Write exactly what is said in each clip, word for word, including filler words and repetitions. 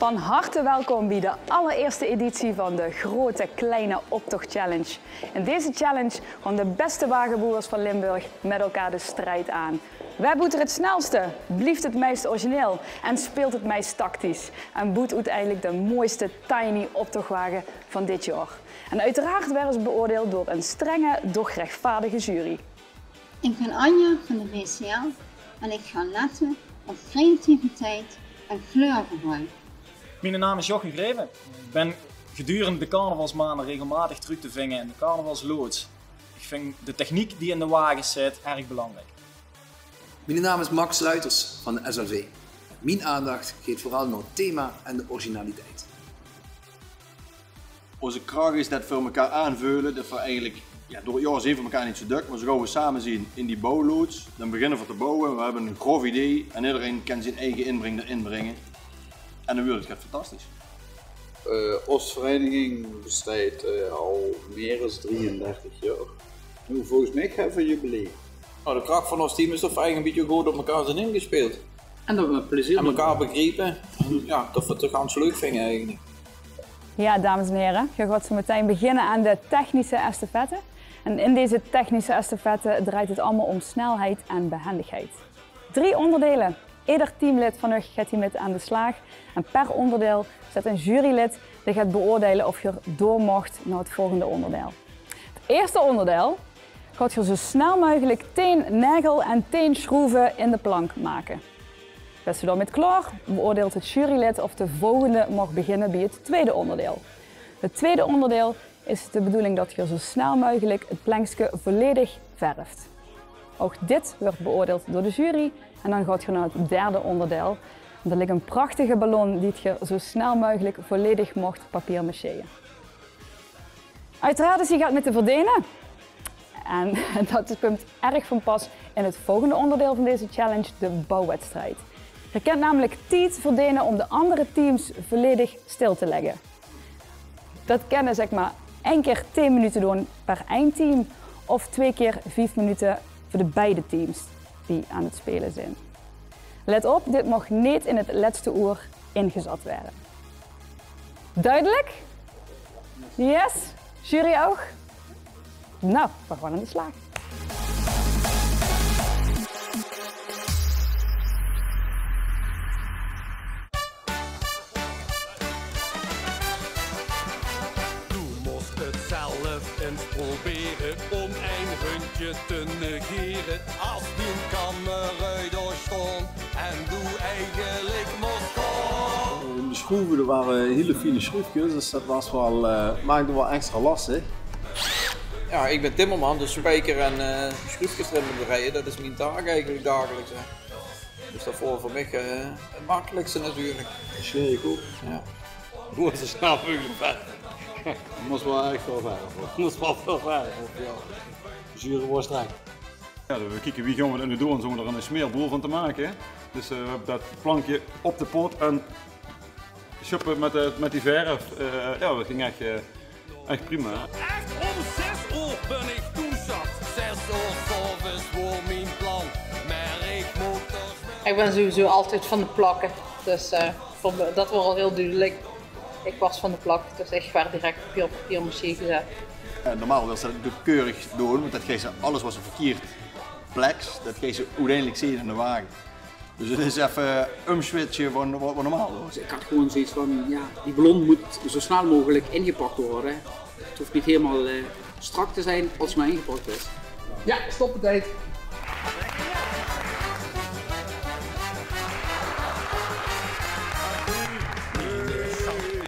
Van harte welkom bie de allerierste editie van de Grote Kleine Optocht Challenge. In deze challenge gaon de bèste wageboewers van Limburg mit elkaar de strijd aan. Wae boewt 't snelste, blief 't meist origineel en speelt 't meist tactisch en boewt oeteindelik de mooiste tiny optochtwage van dit jaor. En oeteraard waere ze beoordeeld door ein strenge, doch rechtvaardige jury. Ik ben Anja van de B C L en ik ga letten op creativiteit en kleurgebruik. Miene naam is Jochen Greven. Ik ben gedurende de carnavalsmaanden regelmatig terug te vinden in de carnavalsloods. Ik vind de techniek die in de wagens zit erg belangrijk. Miene naam is Max Sluiters van de S L V. Mien aandacht geit vooral nao 't thema en de originaliteit. Ózze krach is det veur mekaar aanveule, det v'r eigelik, jao, door 't jaor zeen v'r mekaar neet zo dök, mer zo gauw v'r same zeen in die bouwloods, dan beginne v'r te bouwe. V'r höbbe ein grof idee en ederein kan zien eige inbreng d'rin bringe. En dan wuuert 't get fantastisch. Eh, ós vereiniging besteit, eh, al mier es drieëndertig jaor. Noe, volges mich höbbe v'r jubileum. Nou, de krach van ós team is det v'r eigelik ein bietje good op mekaar zeen ingespeeld. En det v'r mit plezeer en mekaar begriepe. En jao, det v'r 't gans leuk vinge eigelik. Ja, dames en heren, geer gaot zo meteen beginne aan de technische estafette. En in deze technische estafette draait het allemaal om snelheid en behendigheid. Drie onderdelen. Eder teamlid van uch geit hie mit aan de slaag. En per onderdeel zit ein jurylid die geit beoordeile of geer door moogt nao het volgende onderdeel. Het eerste onderdeel gaot geer zo snel meugelik tien naegel en tien sjroeve in de plank make. Bès se dao mit klaor, beoordeelt het jurylid of de volgende maag beginne bie het tweede onderdeel. Het tweede onderdeel is de bedoeling det geer zo snel meugelik het plenkske volledig verft. Ouch dit wuuert beoordeeld door de jury en dan gaot geer nao het derde onderdeel. En dao lik ein prachtige ballon die geer zo snel meugelik volledig moogt papier-macheren. Oeteraard is hie get mit te verdene. En det kump erg van pas in het volgende onderdeel van deze challenge, de bouwwedstrijd. Geer kint namelik tied verdene om de andere teams volledig stil te lègke. Det kinne, zègk mer, ein kier tien minute doon per ein team of twee kier vief minute veur de beide teams die aan het speule zeen. Let op, dit maag neet in het lètste oer ingezat waere. Duidelik? Yes? Jury ouch? Nou, v'r gaon aan de slaag. Doe mós het zelf ens probere om ein hundje te negere. As dien kameraod dao stóng en doe eigelik mós gaon. De sjroeve, det wore hiel fien sjroefkes, dus det waas waal, eh, maakde waal extra lastig. Ja, ik ben timmerman, dus spijker en, eh, sjroefkes d'rin mótte drejje, det is mien taak eigelik dagelijks, hè. Dus det waas veur mich, eh, het makkelikste natuurlik. Sjwierig ouch. Ja. Doe mós zo snel meugelik verf. Mós waal ech waal verf op. Mós waal väöl verf op, ja. Zure worst trek. Ja, dan kieke wie gaon v'r det noe doon zónger d'r ein smeerboel van te make. Dus, eh, v'r höbbe det plankje op de pot en sjöppe mit de, mit die verf. Eh, ja, det ging ech, eh, ech prima. Ech om zes oer bin ik toezat. Zes oer 's aoves waas mien plan. Mer ik mót d'r... Ik ben sowieso altied van de plakke. Dus, eh, veur me, det waas al hiel dudelik. Ik waas van de plak, dus ik waas direk op papier, papier-maché gezat. Eh, normaal wils se det natuurlik keurig doon, want det geis se, alles waat se verkierd pleks, det geis se oeteindelik zeen in de wage. Dus het is effe umswitche van waat, waat normaal waas. Ik had gewoon zoiets van, ja, die ballon moet zo snel mogelijk ingepakt worden. Het hoeft niet helemaal, eh, strak te zijn als het maar ingepakt is. Ja, stoppetijd.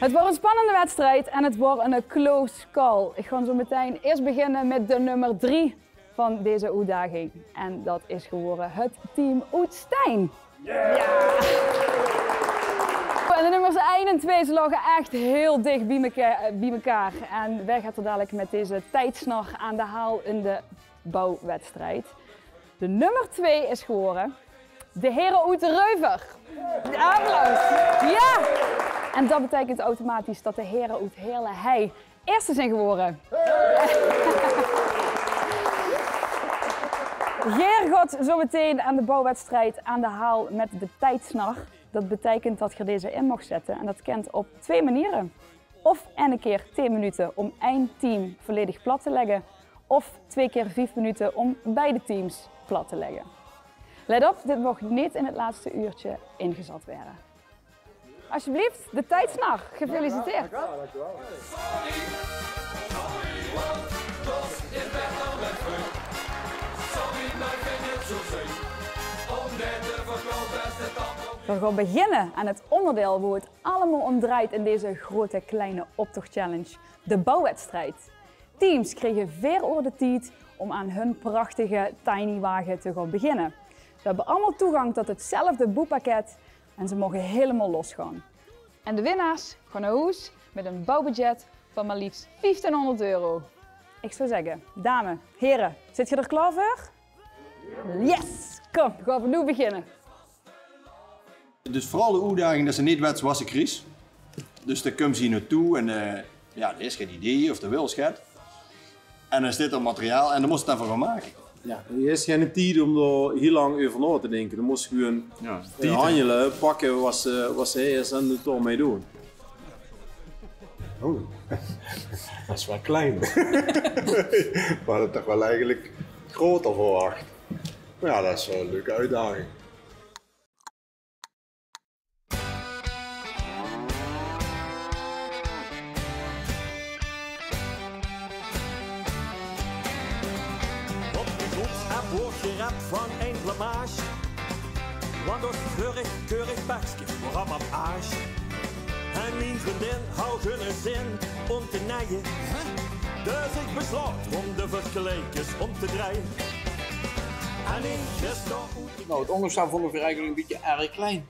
Het waor ein spannende wedstrijd en het waor ein close call. Ik gaon zo meteen eers beginne mit de nummer drie van deze oetdaging. En det is gewore het team oet Stein. Ja! En de nummers ein en twee, ze laoge ech hiel dich bie meka-, bie mekaar. En wae geit d'r dalik mit deze tiedsnar aan de haal in de bouwwedstrijd? De nummer twee is gewore de here oet Reuver. De applaus. Ja! En det beteikent automatisch det de here oet Heerle-Hei eerste zeen gewore. Geer gaot zo meteen aan de bouwwedstrijd aan de haal mit de tiedsnar. Dat beteikent dat geer deze in maag zètte en dat kènt op twee maniere. Of eine kier tien minute om ein team volledig plat te lègke, of twee kier vief minute om beide teams plat te lègke. Let op, dit maag neet in 't laatste uurtje ingezat waere. Alsjeblieft, de tijdsnar. Gefeliciteerd. Veer gaon beginne aan 't óngerdeil wo 't allemaol om drejt in deze Grote Kleine Optocht Challenge, de bouwwedstrijd. Teams kriege veer oor de tied om aan hun prachtige tinywage te gaon beginne. Ze höbbe allemaol toegank tot 'tzelfde boepakket en ze moge hielemaol losgaon. En de winnaars gaon nao hoes mit e bouwbudget van mer liefs vieftienhóngerd euro. Ich zou zègke, dame, here, zit geer d'r klaor veur? Yes! Kom, gaon v'r noe beginne. Dus veural de oetdaging det se neet wèts waat se kriegs. Dus dan kums se hie nao toe en, eh, jao, dan höbs se gein idee of dan wils se get. En dan steit d'r materiaal en dan mós se 't dan veur gaon make. Jao, d'r is geine tied óm dao hiel lang euver nao te dinke. Dan mós se gewoon, eh, handele, pakke waat se, waat se höbs en 't dao mei doon. Oeh, det is waal klein. V'r hadde toch waal eigelik groter verwach. Mer jao, det is waal ein leuke oetdaging. Op de groep app woort gerep van ein blamage. Want ós keurig, keurig pekske woor op aas. En mien vriendin haw geine zin óm te neie. Dus ich besloot óm de verkleikes óm te dreie. En ich is toch good. Nou, het óngerstel vónj ich eigelik ein bietje erg klein.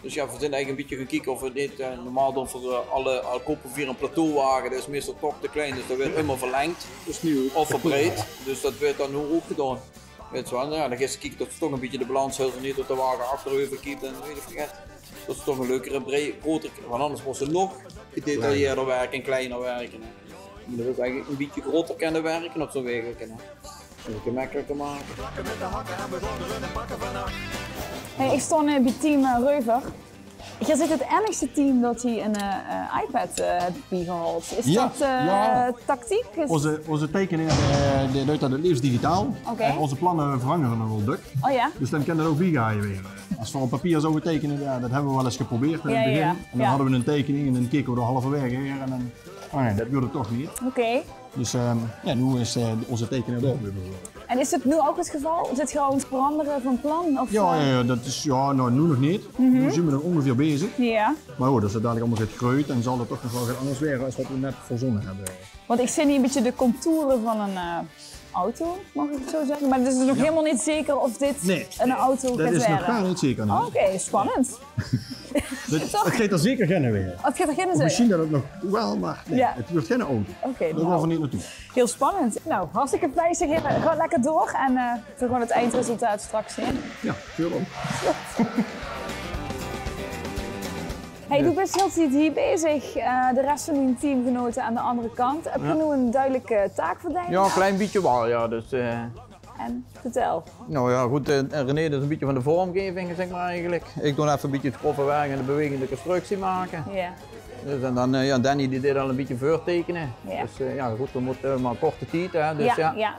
Dus jao, veer zeen eigelik ein bietje gaon kieke of veer dit, eh, normaal doon veur, eh, alle, al koupe veer ein plateauwage, det is meistal toch te klein, dus det wuuert ummer verlengd. Of verbreid, dus det wuuert dan noe ouch gedaon. Wèts se waal, jao, dan geis se kieke det se toch ein bietje de balans hölts en neet det de wage achtereuver kiek en weit ich waat. Det se toch ein leukere, brei-, groter, want anders mós se nog gedetailleerder wirke en kleiner wirke, hè. Mer det is eigelik ein bietje groter kinne wirke op zoe'n wage, hè. Ein bietje mekkeliker make. Hey, ich staon, eh, bie team, eh, Reuver. Geer zeet 't einigste team det hie ein, eh, eh, iPad, eh, haet biegehaold. Is det, eh, tactiek? Is... Ózze, ózze teikenaer, eh, dae duit det 't leefs digitaal. Oké. En ózze planne verangere nog waal dök. Oh jao? Dus dan kan det ouch biegehaalde waere. Es v'r op papier zouwe teikene, jao, det höbbe v'r waal ins geprobeerd in 't begin. En dan hadde v'r ein teikening en dan keke v'r d'r halverwaege haer en dan Oh nee, det wuuert 't toch neet. Oké. Dus, ehm, jao, noe is, eh, ózze teikenaer dao weer bieveurbeeld. En is det noe ouch 't geval? Zit geer al aan 't verangere van plan? Of, jao, eh? Jao, jao, det is, jao, nou, noe nog neet. Noe zeen v'r d'r óngeveer bezig. Jao. Mer good, es 't dalik allemaol get greujt, dan zal 't toch nog waal get angers waere es waat v'r net verzónne höbbe. Want ich zeen hie ein bietje de contouren van ein, eh, auto, maag ich 't zoe zègke? Mer 't is dus nog hielemaol neet zeker of dit ein auto geit waere. Nee, det is nog gaar neet zeker, nee. Oké, spannend. 't Geit d'r zeker geine waere. Oh, 't geit d'r geine waere. Of mesjien det 't nog waal, mer nee, 't wuuert geine auto. Oké, dao gaon v'r neet nao toe. Hiel spannend. Nou, hartstikke fijn, zègk, gaot lekker door en, eh, v'r gaon 't eindresultaat straks zeen. Jao, veer ouch. Hey, doe bis hiel de tied hie bezig. Eh, de res van dien teamgenote aan de anger kant. Höb geer noe ein dudelike taakverdeiling? Jao, ein klein bietje waal, jao. Dus, eh, En vertèl. Nou jao, good, eh, René, det is ein bietje van de vormgeving, zègk mer eigelik. Ich doon effe ein bietje 't grove werk en de bewegende constructie make. Jao. Dus, en dan, eh, jao, Danny dae deit al ein bietje veurteikene. Jao. Dus, eh, jao, good, v'r mótte, eh, mer korte tied, hè, dus jao. Jao.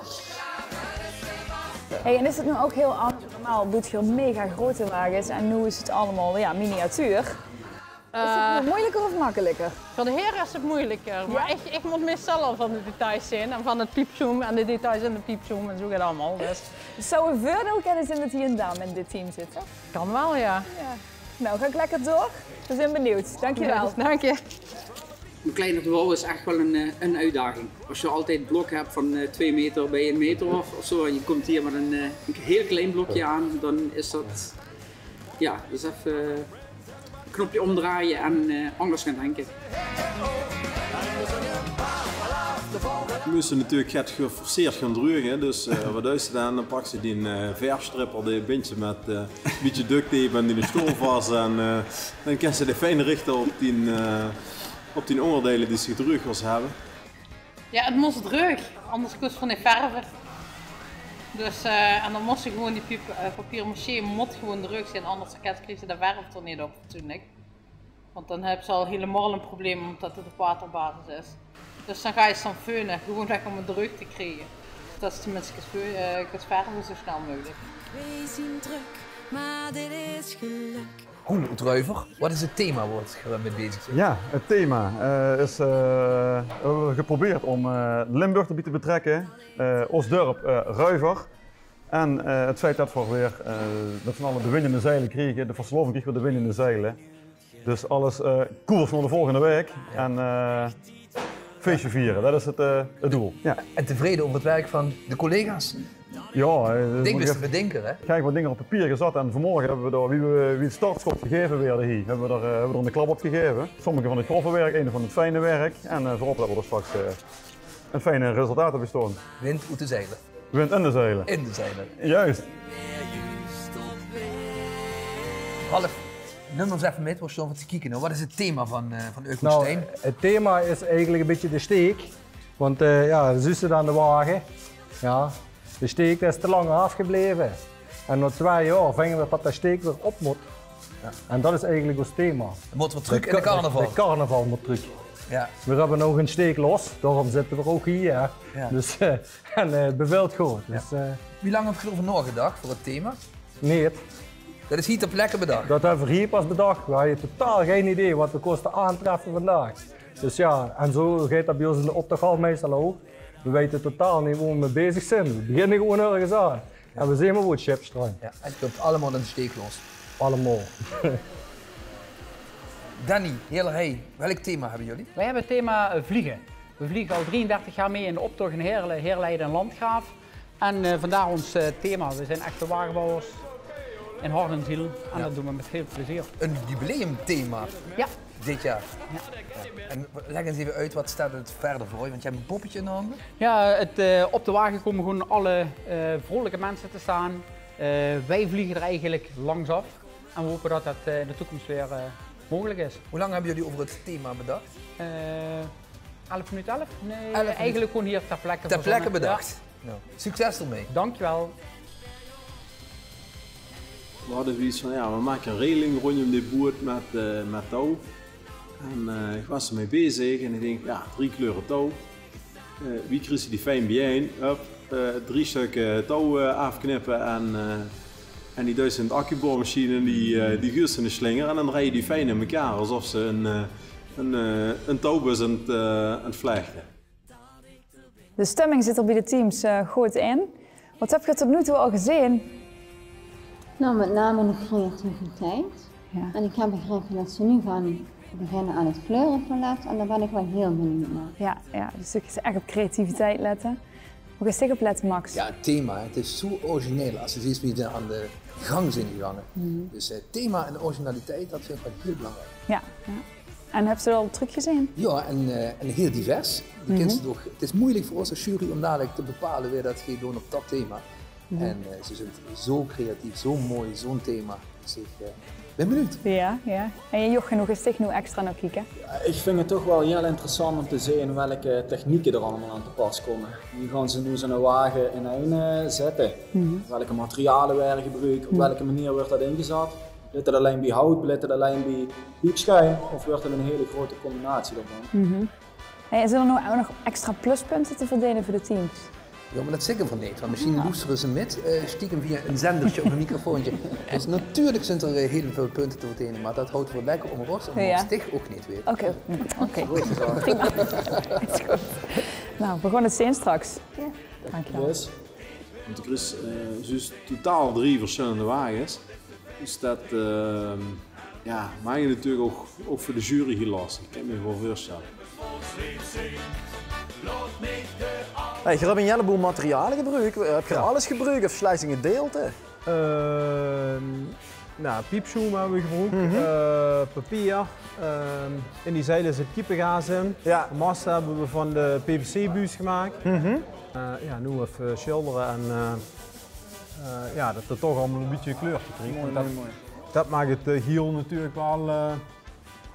Hey, en is 't noe ouch hiel angers? Normaal boewt geer mega groete wages en noe is 't allemaol, jao, miniatuur. Is 't noe meujelieker of meujelieker? Veur de here is 't meujelieker, mer ich, ich mót meistal al van de details zeen en van 't piepsjoem en de details in de piepsjoem en zoe get allemaol. Dus. 't Zou ein veurdeil kinne zeen det hie ein dame in dit team zit, hè? Kan waal, jao. Jao. Nou, gaot lekker door. V'r zeen benuujd. Dankjewel. Jao, dank je. Ein kleiner de wouw is ech waal ein, eh, ein oetdaging. Es se altied ein blok höbs van, eh, twee meter bie ein meter of, of zoe, en se kums hie mit ein, eh, ein hiel klein blokske aan, dan is det Jao, dus effe knopke ómdrejje en, eh, angers gaon dinke. V'r móste natuurlik get geforceerd gaon dreuge, hè. Dus, eh, waat duis se dan? Dan paks se dien, eh, verfstripper, dae bins se mit, eh, ein bietje duct tape aan dien stool vas en, eh, dan kins se dae fijn richte op dien, eh, op dien óngerdeile die se gedreug wils höbbe. Jao, 't mós dreug, angers kóns se neet verve. Dus, eh, en dan mós ze gewoen die piep-, eh, papier-maché mót gewoen dreug zien, anders dan kriegs se de verf d'r neet op, fatsoenlik. Want dan höbs se al hielemaol e probleem, ómdet 't op waterbasis is. Dus dan gaon ze dan feune, gewoen weg óm 't dreug te kriege. Det se tenminste kins feu-, eh, kins verve zo snel meugelik. Weej zien drök, maar dit is gelök. Roel oet Ruiver, waat is 't thema woa geej mèt bezig zeet? Jao, 't thema, eh, is, eh, veer höbbe geprobeerd óm, eh, Limburg d'rbie te betrekke, eh, ós dörp, eh, Ruiver. En, eh, 't feit det veer weer, eh, mèt z'n alle de wind in de zeile kriege, de verslaoving krieg weer de wind in de zeile. Dus alles, eh, koers nao de volgende waek. Jao. En, eh, feesje viere, det is 't, eh, 't doel. Jao. En tevreden euver 't werk van de collega's? Jao, eh, dink is te bedinke, hè? Kiek, waat dinger op papier gezat en vanmorge höbbe veer dao, wie veer, wie 't startschot gegaeve waerde hie, höbbe veer d'r, eh, höbbe veer d'r 'ne klap op gegaeve. Sommige van 't grove werk, eine van 't fijne werk. En, eh, veer hope det veer d'r straks, eh, e fijn resultaat höbbe staon. Wind oet de zeile. Wind in de zeile. In de zeile. Juist. Ralf, num ós effe mèt, waat sjteit d'r te kieke, hè? Waat is 't thema van, eh, van Eukelsteen? Nou, 't thema is eigelik e bietje de steek. Want, eh, jao, zuus se dan de wage. Jao, de steek, dae is te lang aafgebleve. En nao twieë jaor vinge veer det de steek weer op mót. Jao. En det is eigelik ós thema. D'r mót weer trök in de ka-, carnaval. De carnaval mót trök. Jao. Veer höbbe nog 'ne steek los, daorum zitte veer ouch hie, hè. Jao. Dus, eh, En, eh, 't bevèlt good. Jao. Dus, eh, wie lang höb geer d'reuver naogedach veur 't thema? Neet. Det is hie ter plekke bedach? Det höbbe veer hie pas bedach. Veer hadde totaal gein idee waat veer kóste aantreffe vandaag. Dus jao, en zo geit det bie ós in de optoch al meistal ouch. Veer weite totaal neet woa veer mèt bezig zeen. Veer beginne gewoen örges aan. Jao. En veer zeen mer woa 't sjip strandt. Jao, en 't löp allemaol in de steek los. Allemaol. Danny, Heerle Hei, welk thema höbbe geer? Weej höbbe 't thema, eh, vliege. Weej vliege al drieëndertig jaor mei in de optoch in Heerle, Heerle Hei en Landgraaf. En, eh, vandaar ós, eh, thema. Weej zeen echte wagebouwers in hart en ziel. En det doon weej mèt hiel väöl plezeer. Ein jubileumthema dit jaor. Jao. En lègk ins effe oet, waat steit 't wiejer veur ow? Want geer höb e poppetje in de hand. Jao, 't, eh, op de wage kómme gewoen alle, eh, vrolike minse te staon. Eh, weej vliege d'r eigelik langs aaf. En weej hope det det, eh, in de toekóms weer, eh, meugelik is. Wie lang höbbe geer euver 't thema bedach? Eh, elf minute elf? Nae, eigelik gewoen hie ter plekke verzónne. Ter plekke bedach? Jao. Nou, succes d'rmei. Dankjewel. Veer hadde zoeiets van, jao, veer make 'n regeling róndjóm de boot mèt, eh, mèt touw. En, eh, ich waas d'r mei bezig en ich dink, jao, drie kleure touw. Eh, wie kriegs se die fijn bie-ein? Hup, eh, drie sjtökker touw, eh, aafknippe en, eh, en die duis se in de accuboormesjien en die, eh, die guurs se in de slinger en dan drejje die fijn in mekaar, esof se ein, eh, ein, eh, ein touw bös aan 't, eh, aan 't vlechte. De stumming zit d'r bie de teams, eh, good in. Waat höb geer tot noe toe al gezeen? Nou, mèt name de creativiteit. Jao. En ich höb begrepe det ze noe gaon beginne aan 't kleure van les. En dao bön ich waal hiel benuujd nao. Jao, jao, dus 't is ech op creativiteit lètte. Wo geis dich op lètte, Max? Jao, 't thema, hè. 't Is zo origineel es se zuus wie ze aan de gang zeen gegange. Dus, eh, thema en originaliteit, det vinj ich waal hiel belangriek. Jao, jao. En höbs se det al trökgezeen? Jao, en, eh, en hiel divers. Doe kins toch, 't is meujelik veur ós es jury óm dalik te bepaole wae det geit doon op det thema. En, eh, ze zeen zo creatief, zo mooi, zo'n thema. Dus ich, eh, bön benuujd. Jao, jao. En Jochen, wo geis dich noe extra nao kieke? Jao, ich vinj 't toch waal hiel interessant óm te zeen welke technieke d'r allemaol aan te pas kómme. Wie gaon ze noe zo'n wage in-ein, eh, zètte? Welke materiale waere gebroek? Op welke meneer wuuert det ingezat? Blief det allein bie hout, blief det allein bie piepschuim of wuuert 't ein hiel groete combinatie daovan? Hey, zeen d'r noe ouch nog extra pluspunte te verdene veur de teams? Jao, mer det zègke veer neet, want mesjien loestere ze mit, eh, stiekem via ein zenderke of ein microfoontje. Dus natuurlik zeen d'r, eh, hiel väöl punte te verdene, mer det haoje veer lekker ónger ós en laote ze dich ouch neet weite. Oké, oké. Prima. Is good. Nou, veer gaon 't zeen straks. Jao. Dankjewel. Yes. Want de Chris, eh, zuus totaal drie versjillende wages. Dus det, eh, jao, maak 't natuurlik ouch, ouch veur de jury hiel lastig. Kan ich mich waal veursjtèlle. Hey, geer höb ein hieleboel materiale gebroek. Höb geer alles gebroek of slechts ein gedeilte? Ehm, nou, piepsjoem höbbe veer gebroek, eh, papier, ehm, in die zeile zit kiepegaas in. Jao. De maste höbbe veer van de P V C-buus gemaak. Eh, jao, noe effe sjildere en, eh, eh, jao, det 't toch allemaol e bietje e kleurke krieg. Mooi, mooi, mooi. Det maak 't, eh, hiel natuurlik waal, eh,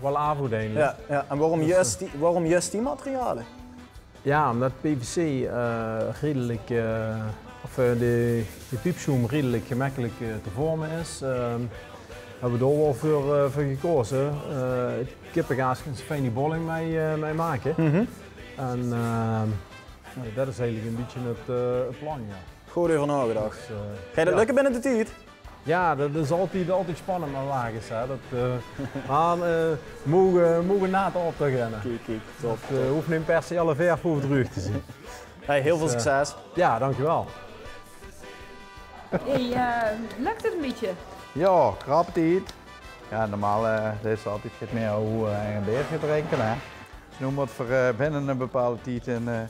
waal aaf oeteindelik. Jao, jao. En waorom juist die, waorom juist die materiale? Jao, ómdet P V C, eh, redelik, eh, Of eh, de, de piepsjoem redelik gemekkelik eh, te vorme is, eh, höbbe we dao waal veur, eh, veur gekaoze. Eh, kippekaas kins te fijn die bolling mei, eh, mei make. En eh, jao, det is eigelik e bietje 't eh, 't plan, jao. Good euver naogedach. Dus eh, geit det lökke binne de tied? Jao, det is altied, altied spannend mit wages, hè. Det eh, mer eh, moge, moge nate op te ginne. Kiek, kiek, top. Det eh, hoof neet per se alle verf hoof dreug te zien. Hey, hiel väöl succes. Jao, dankjewel. Hey, eh, lökt 't e bietje? Jao, krappe tied. Jao, normaal eh, deis se altied get mieë hoeë en beerke drinke, hè. Dus noe mót v'r eh, binne 'n bepaalde tied in eh,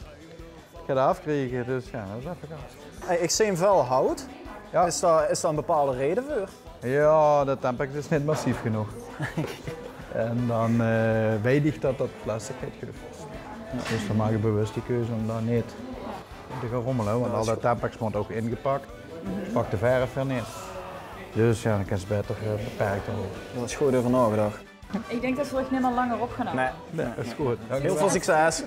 get aafkriege, dus jao, det is effe gaas. Hey, ich zeen väöl hout. Jao. Is dao, is dao 'n bepaalde raeje veur? Jao, de Tampax is neet massief genóg. En dan eh, weit ich det det plastic geit geuf. Dus dan maak ich bewus die keuze óm dao neet in te gaon rómmele, want al det Tampax mót ouch ingepak. Pak de verf weer neet. Dus jao, dan kins se 't baeter eh, beperk hawwe. Dao is good euver naogedach. Ich dink det v'r uch neet mieë langer op gaon halde. Nae. Nae, is good. Hiel väöl succes.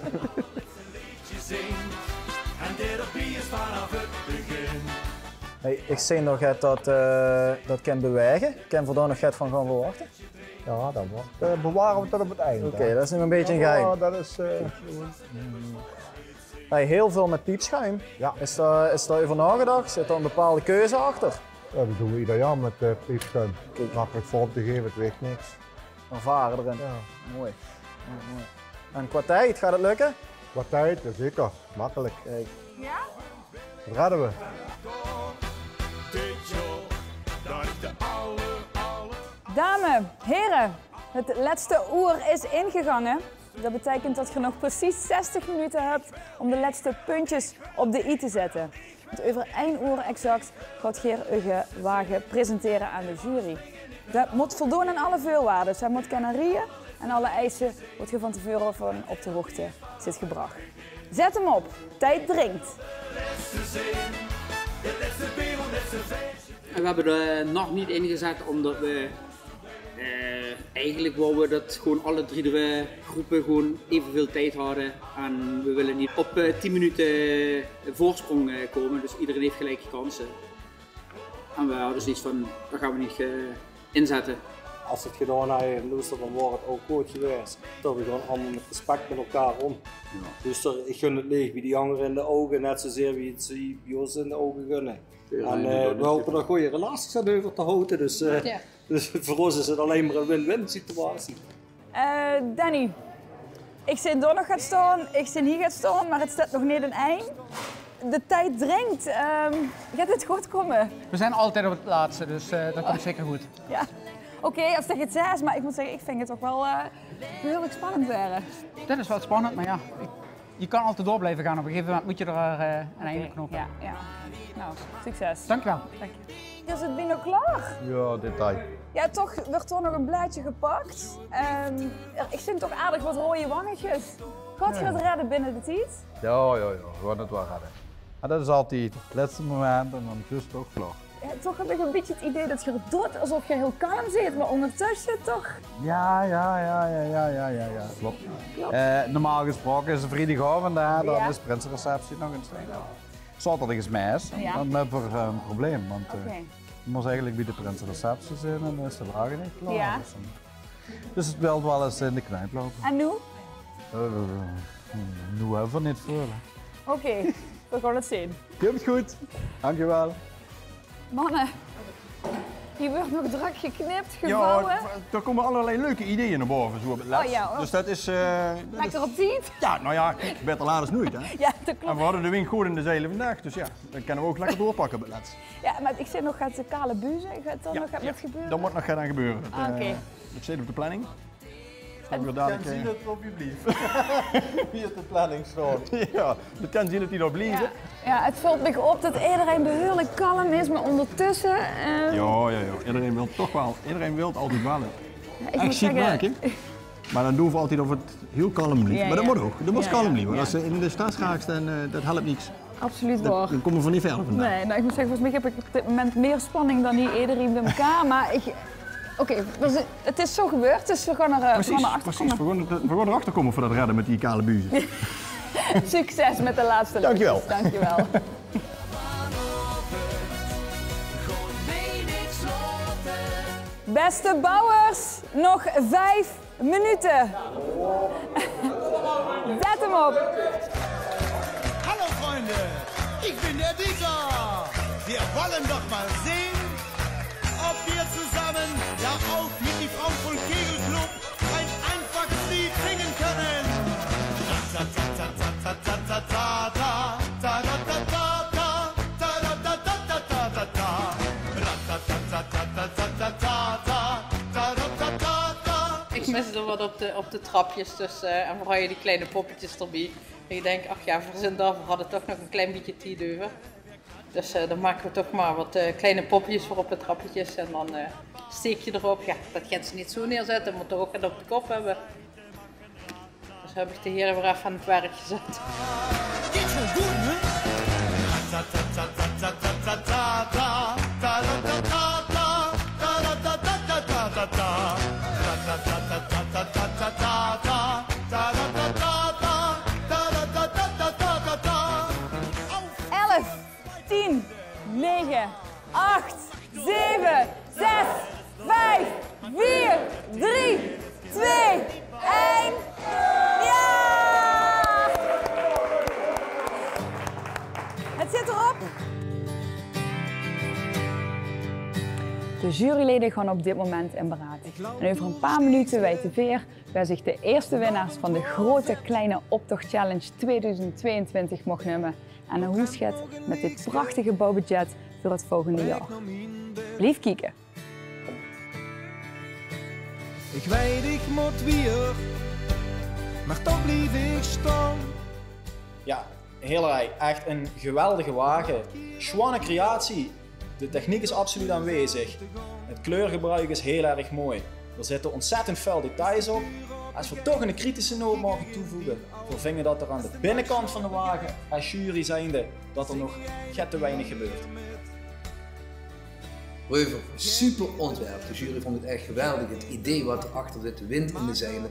Hey, ich zeen nog get det eh, det kin bewaege. Kinne v'r dao nog get van gaon verwachte? Jao, det waal. Det beware v'r tot op 't eind, hè. Oké, det is nog e bietje e geheim. Jao, det is eh, Hey, hiel väöl mit piepsjoem. Jao. Is dao, is dao euver naogedach? Zit dao 'n bepaalde keuze achter? Jao, det doon v'r eder jaor mit eh, piepsjoem. Kiek. Makkelik vorm te gaeve, 't weeg niks. Ervare d'rin. Jao. Mooi. Mooi, mooi. En qua tied, geit det lökke? Qua tied, jao zeker. Makkelik. Kiek. Jao? Det redde v'r. Dames, heren, het lètste oer is ingegange. Det beteikent det geer nog precies zestig minute höbt óm de lètste puntjes op de i te zètte. Want euver ein oer exact gaot geer eure wage presentere aan de jury. Det mót voldoon aan alle veurwaarde. Hae mót kènne rieje en alle eise wo geer van te veure van op de hoogte zit gebrach. Zèt 'm op. Tied dringk. En we höbbe d'r nog neet ingezat ómdet we eh, eigelik wouwe we det gewoon alle drie de groepe gewoon evenveul tied hadde. En we wille neet op eh, tien minute eh, veursjprong eh, kómme. Dus ederein haet gelieke kanse. En we hadde zoeiets van, det gaon we neet eh, inzètte. Es ze 't gedaon hadde in Loester, dan waor 't ouch good gewaes. Det we gewoon allemaol mit respect mit elkaar óm. Jao. Dus d'r, ich gun 't leech bie die angere in de ouge net zoezeer wie ze 't bie ós in de ouge gunne. En eh, we hope d'r gooj relaties aan euver te haoje. Dus eh, dus veur ós is 't allein mer 'n win-win situatie. Eh, Danny, ich zeen dao nog get staon, ich zeen hie get staon, mer 't steit nog neet in ein. De tied dringk. Ehm, geit 't good kómme? We zeen altied op 't laatste, dus eh, det kump zeker good. Jao. Oké, es det 't is, mer ich mót zègke, ich vinj 't toch waal eh, behuurlik spannend waere. Det is waal spannend, mer jao, ich Je kan altied door blieve gaon. Op e gegeve moment mót je d'r eh, ein einde aan knope. Jao, jao. Nou, succes. Dankjewel. Dank je. Is 't bienao klaor? Jao, detail. Jao, toch wuuert d'r nog e blaedje gepak. Ehm, ich zeen toch aardig get roeje wangetjes. Gaot geer 't redde binne de tied? Jao, jao, jao. We gaon 't waal redde. Mer det is altied 't lètste moment en dan is 't toch klaor. Jao, toch höb ich e bietje 't idee det geer doot esof geer hiel kalm zeet, mer óngertösse toch? Jao, jao, jao. Klop. Eh, normaal gesproke is 't vriedigaovend, hè, dan is prinsereceptie nog in Steinhout. Zaoterdig is mès, dan höbbe v'r eh, e probleem, want eh, v'r mótte eigelik bie de prinsereceptie zeen en dan is de wage neet klaor. Jao. Dus dan, dus 't wilt waal ins in de knuip loupe. En noe? Eh, noe höbbe v'r neet väöl, hè. Oké. V'r gaon 't zeen. Kump good. Dankjewel. Manne, hie wuuert nog drök geknip, gevouwe. Jao, d'r kómme allerlei leuke ideeë nao bove, zoe op 't lèts. Oh jao, oh. Dus det is eh, det is... Lekker op tied. Jao, nou jao, kiek, baeter laat es noeit, hè. Jao, det klop. En v'r hadde de windj good in de zeile vandaag, dus jao, dan kinne v'r ouch lekker doorpakke op 't lèts. Jao, mer ich zeen nog get kale buze, geit dao nog get mit gebeure? Dao mót nog get aan gebeure. Ah, oké. Det steit op de planning. Det kènt zien det 't hie blief. Wie 't de planning steit. Jao, det kènt zien det die dao blieve. Jao. Jao, 't vilt mich op det ederein behuurlik kalm is, mer óngertösse eh... Jao, jao, jao. Ederein wilt toch waal, ederein wilt altied waal ech sjiek make. Mer dan doon v'r altied of 't hiel kalm blief. Jao, mer det mót ouch. Det mót kalm blieve. Es ze in de stress raaks, dan eh, det help niks. Absoluut waor. Dan kómme v'r neet wiejer vandaag. Nae, nou, ich mót zègke, volges mich höb ich op dit moment mieë spanning dan hie ederein bie-ein. Mer ich, oké, dus 't is zo gebeurd, dus v'r gaon d'r eh, v'r gaon d'r achter kómme. Precies, v'r gaon d'r, v'r gaon d'r achter kómme of v'r det redde mit die kale buze. Succes mit de lètste. Dankjewel. Dankjewel. Beste Bauers, nog vijf minuten. Zet hem op. Hallo Freunde, ich bin der Dieter. Wir wollen doch mal sehen, ob wir zusammen, ja auch mit die Frau vom Kegelclub, ein einfaches Lied singen können. Ich mis d'r wat op de, op de trapjes tusse, eh, en veural die kleine poppetjes d'rbie. Ich dink, ach ja, v'r zeen d'r, v'r hadde toch nog ein klein bietje tied euver. Dus, eh, dan make v'r toch mer wat, eh, kleine poppetjes veur op de trappetjes en dan, eh, steekje d'rop. Ja, dat geit ze neet zo neerzette, mót toch ouch get op de kop höbbe. Dus höb ich de hiere weer effe aan 't werk gezat. Geit waal good, hè? Elf, tien, negen, acht, zeven, zes, vijf, vier, drie, twee, één. Ja! Het zit erop. De juryleden gaan op dit moment in beraad. En over een paar minuten weten weer wae zich de eerste winnaars van de Grote Kleine Optocht Challenge tweeduizend tweeëntwintig mag numme en nao hoes geit mit dit prachtige bouwbudget veur 't volgende jaor. Blief kieke. Ich weit, ich mót wiejer, mer toch blief ich staon. Ja, Hiel erg, echt ein geweldige wage. Sjoeane creatie. De techniek is absoluut aanwezig. Het kleurgebruik is hiel erg mooi. D'r zitte ontzettend väöl details op. Es v'r toch ein kritische noot moge toevoege, v'r vinge dat d'r aan de binnekant van de wage, es jury zijnde, dat d'r nog get te weinig gebeurt. Reuver, super ontwerp. De jury vond het echt geweldig. Het idee wat erachter zit, de wind in de zeilen.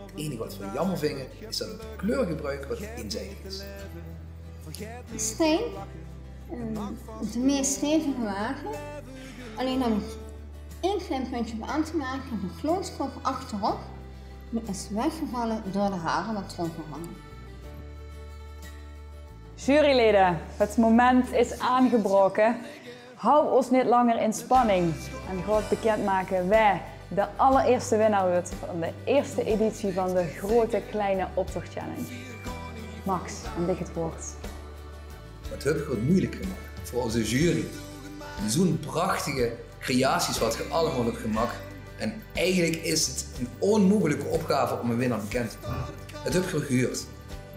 Het enige wat we jammer vinden, is dat het kleurgebruik wat eenzijdig is. Stijn, eh, de meest stevige wagen. Alleen heb ik één klein puntje op aan te merken. De gloonskop achterop, die is weggevallen door de haren wat erover hangen. Juryleden, het moment is aangebroke. Hou ós neet langer in spanning en gaot bekendmake wae de allereerste winnaar wuuert van de eerste editie van de Grote Kleine Optocht Challenge. Max, aan dich het woord. Wat höb geer het moeilijk gemaakt veur ózze jury. Zo'n prachtige creaties wat geer allemaol höb gemaakt. En eigenlijk is het een onmogelijke opgave om een winnaar bekend te maken. Het höb geer gehuurd.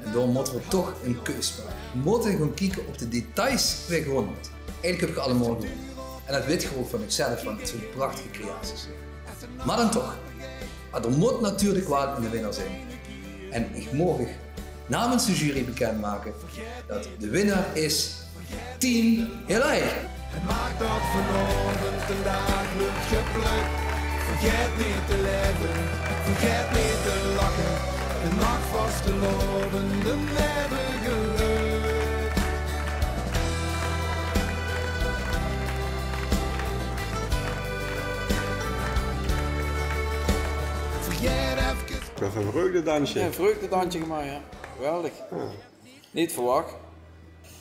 En daorum mótte v'r toch ein keus make. V'r mótte gewoon kieke op de details wae gewónne haet. Eigenlijk höb geer allemaol gewónne. En dat weit geer ouch van uch zelf, van zo'n prachtige creaties. Mer dan toch. Mer d'r mót natuurlijk waal eine winnaar zien. En ich maag uch namens de jury bekendmake dat de winnaar is Team Hiel Erg. Het maakt dat vanaovend ein daag lukt gepluk. Vergaet neet te laeve, vergaet neet te lache. De nacht vastelaovend, de leve geluk. Vergaet efkes. Ein vreugdedansje. Ja, ein vreugdedansje gemaakt, ja. Geweldig. Ja. Neet verwach.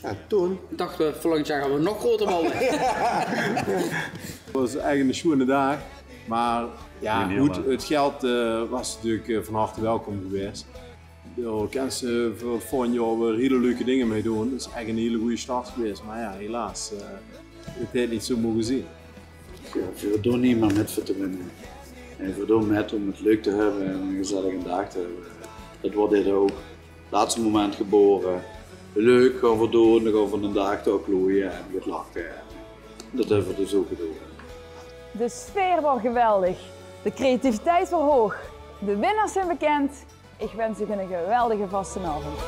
Ja, toen. Ich dach, eh, volgend jaor gaon v'r nog groter bouwe. Het was eigenlijk ein sjoeane daag. Mer ja, good, het geld, eh, was natuurlijk, eh, van harte welkom gewaes. Ja, kins se veur het volgend jaor weer hiel leuke dinger mei doon. Het is eigenlijk ein hiel goeie start gewaes. Mer ja, helaas, eh, het haet neet zo moge zien. Ja, v'r doon neet mieë mit veur te winne. En v'r doon mit om het leuk te höbbe en eine gezellige daag te höbbe. Dat waert dit ouch. Laatste moment gebaore. Leuk, gaon v'r doon, dan gaon v'r d'n daag door kloeie en get lache. Dat höbbe v'r dus ouch gedaon. De sfeer waor geweldig. De creativiteit waor hoog. De winnaars zien bekend. Ich wins uch eine geweldige vastelaovend.